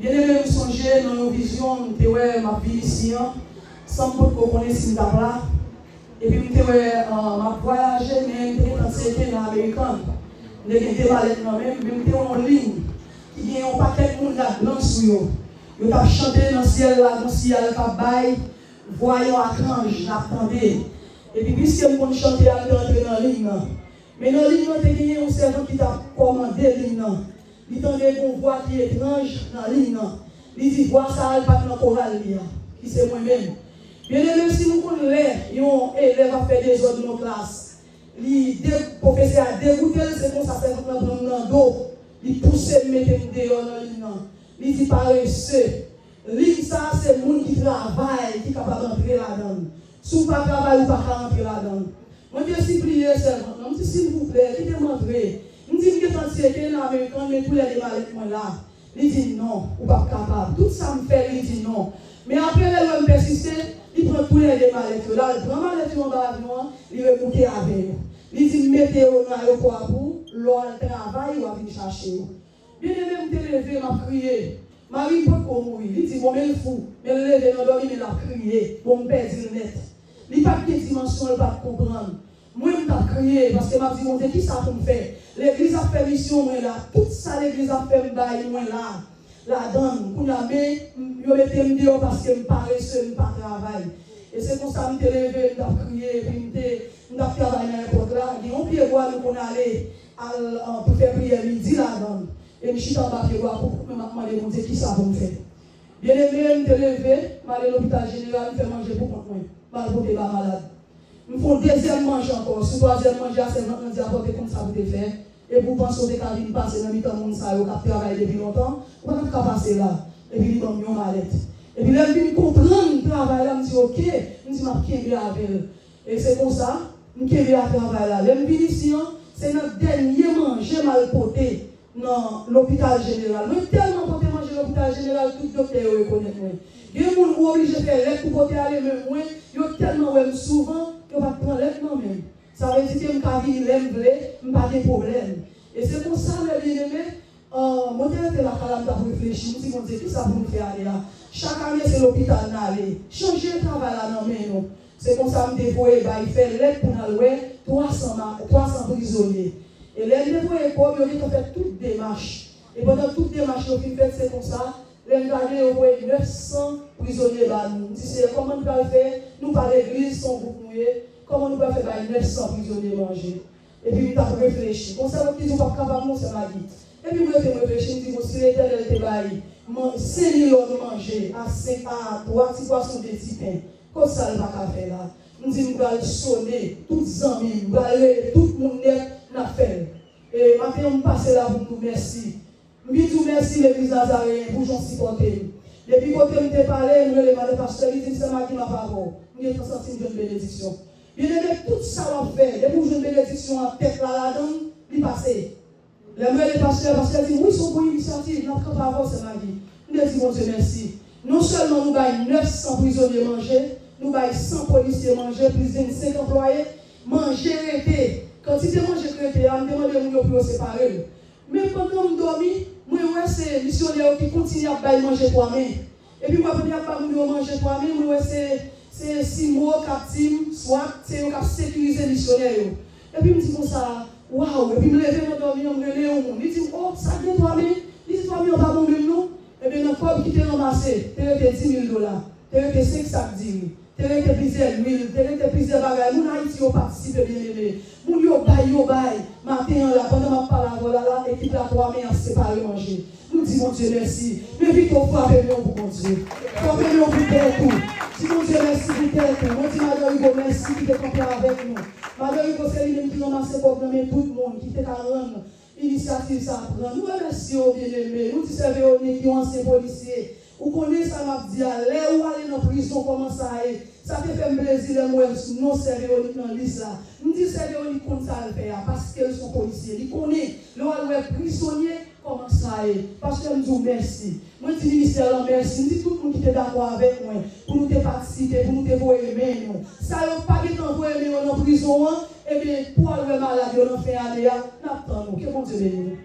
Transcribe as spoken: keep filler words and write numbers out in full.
Byeneme, m sonje nan yon vizyon, m te wè m ap vin isi an, san m potko konnen si m t ap la. Epi m te wè, ah, m ap vwayaje, men m te gentan tcheke nan American. M te gen de malèt nan men m, men m te wè yon liy ki gen yon pakèt moun ladan l sou yo. Yo t ap chante nan syèl la, gon siyal k ap bay, vwa yon akanj n ap tande. Epi piske m konn chante a, m te antre nan liy nan. Men nan liy nan, te genyen yon sèvant ki t ap kòmande liy nan. Li tande gon vwa ki etranj nan liy nan. Li di vwa sa a li pa t nan koral li a, ki se mwen menm. Byeneme, si nou konn lè yon elèv ap fè dezòd nan yon klas, li de, pwofesè a degoute l, se konsa sèvant lan pran m nan do, li pouse m mete m deyò nan liy nan. Li di, parese, liy sa a se moun ki travay ki kapab antre ladan l. Si w pa travay, ou pa ka antre ladan l. Mwen te sipliye sèvant lan, m di, silvouplè, kite m antre. M di, m gentan tcheke nan American, men toulède malèt mwen la. Li di, non, ou p ap kapab. Tout sa m fè, li di non. Men apre lè l wè m pèsiste, li pran toulède malèt yo. L al pran malèt yo anba avyon an, li remoute avè yo. Li di m mete yo nan ayewopò a pou ou, lè w al travay, w a vin chache yo. Byeneme, m te leve, m ap kriye. Mari m potko mouri. Li di, bon, men l fou. Men l leve nan dòmi, men l ap kriye. Bon, m pèdi l nèt. Li pa t gen dimansyon, l pa t konprann. Mwen, m t ap kriye, paske m ap di Bondye, kisa pou m fè? Legliz ap fè misyon, mwen la. Tout sa legliz ap fè, m bay, mwen la. Ladan l, kounye a, men, m, yo mete m deyò paske m parese, m pa travay. E se konsa m te leve, m t ap kriye, epi m te, m t ap travay nan èpòt la. Gen yon pye bwa nou konn ale, al, an, pou fè priyè midi ladan l. E m chita anba pye bwa pou kont mwen, m ap mande Bondye kisa pou m fè. Byeneme, m te leve, m ale lopital jeneral, m fè manje pou kont mwen. M al pote ba malad. M fè yon dezyèm manje ankò. Sou twazyèm manje a, sèvant lan di, apòte konn sa pou te fè. Epi w panse w te ka vin pase nan mitan moun sa yo k ap travay depi lontan, ou pa t ap ka pase la. Epi li ban m yon malèt. Epi lè m vin konprann travay la, m di, oke, m di, m ap kenbe avè l. E se konsa, m kenbe ak travay la. Lè m vin isi an, se nan dènye manje m al pote nan lopital jeneral. Mwen tèlman pote manje lopital jeneral, tout doktè yo rekonèt mwen. Gen moun ou oblije fè lèt pou pote ale, men mwen, yo tèlman wè m souvan, yo pa t pran lèt nan men m. Sa vle di ke m ka vini lè m vle, m pa gen pwoblèm. E se konsa, mè byeneme, ah, mwen te rete lakay la, m t ap reflechi, m di, Bondye, kisa pou nou fè ane a? Chak ane, se lopital n ale. Chanje travay la nan men nou. Se konsa m te voye bay fè lèt pou n al wè twa san ma-, twa san prizonye. E lè m te voye kòb, yo gentan fè tout demach. E pandan tout demach yo fin fèt, se konsa, lè n gade, yo voye nèf san prizonye ba nou. M di, Seyè, kòman n pral fè? Nou pa legliz, se yon gwoup nou ye. Kòman nou pral fè bay nèf san prizonye manje? Epi m t ap reflechi. Gon sèvant ki di, ou p ap kapab non, sè Magi. Epi m rete m reflechi, m di, bon, si Letènèl te bay man-, senk mil lòm manje a senk, a twa ti pwason, de ti pen, kot sa l pa ka fè la? M di, m pral sone tout zanmi m, m pral rele tout moun nèt, n ap fè l. E maten an, m pase la pou m di w mèsi. M vin di w mèsi, legliz Nazareyen, pou jan w sipòte m. Depi kote m te pale, m rele madan pastè, li di m, sè Magi, m ap avè w. M gentan santi m jwenn benediksyon. Byeneme, tout sa w ap fè, depi w jwenn benediksyon an, tèt la ladan l, li pase. Lè m rele pastè, pastè di m, wi, se yon bon inisyativ, n ap kanpe avè w, sè Magi. M te di Bondye mèsi. Non sèlman nou bay nèf san prizonye manje, nou bay san polisye manje, plis vennsenk anplwaye, manje rete. Kantite manje k rete a, m te mande moun yo pou yo separe l. Men pandan m dòmi, mwen wè se misyonè yo ki kontinye ap bay manje twa men. Epi m wè pandan y ap ba moun yo manje twa men, mwen wè se, se Simo k ap di m, swat, se yo k ap sekirize misyonè yo. Epi m di konsa, waw, epi m leve nan dòmi an, m rele yon moun. Li di m, o, sa k gen twa men? Li di twa men an pa bon menm non. Ebyen nan kòb ki te ranmase, te rete dis mil dola, te rete senk sak diri. Te rete plizyè lwil, te rete plizyè bagay. Moun Ayiti yo patisipe, byeneme. Moun yo bay, yo bay. Maten an la, pandan m ap pale avè w la, la, ekip la twa men ap separe manje. Nou di Bondye mèsi. Men Vito, frape men w pou Bondye. Frape men w pou tèt ou. Di Bondye mèsi pou tèt ou. Mwen di Madan Rigo mèsi ki te kanpe avèk nou. Madan Rigo se li menm ki ranmase kòb nan men tout moun ki te ka rann inisyativ sa a pran. Nou remèsye w, byeneme. Nou di sè Veronik, yon ansyen polisye, ou konnen sa m ap di a. Lè ou ale nan prizon, kòman sa ye? Sa te fè m plezi lè m wè non sè Veronik nan lis la. M di sè Veronik konn sa l fè a, paske l se yon polisye. Li konnen lè w al wè prizonye, kòman sa ye. Pastè, m di w mèsi. Mwen di ministè lan mèsi. M di tout moun ki te dakò avèk mwen pou nou te patisipe, pou nou te voye men nou. Sa yo pa gentan voye men yo nan prizon an, ebyen, pou al wè malad yo nan fen ane a, n ap tann ou. Ke Bondye beni nou.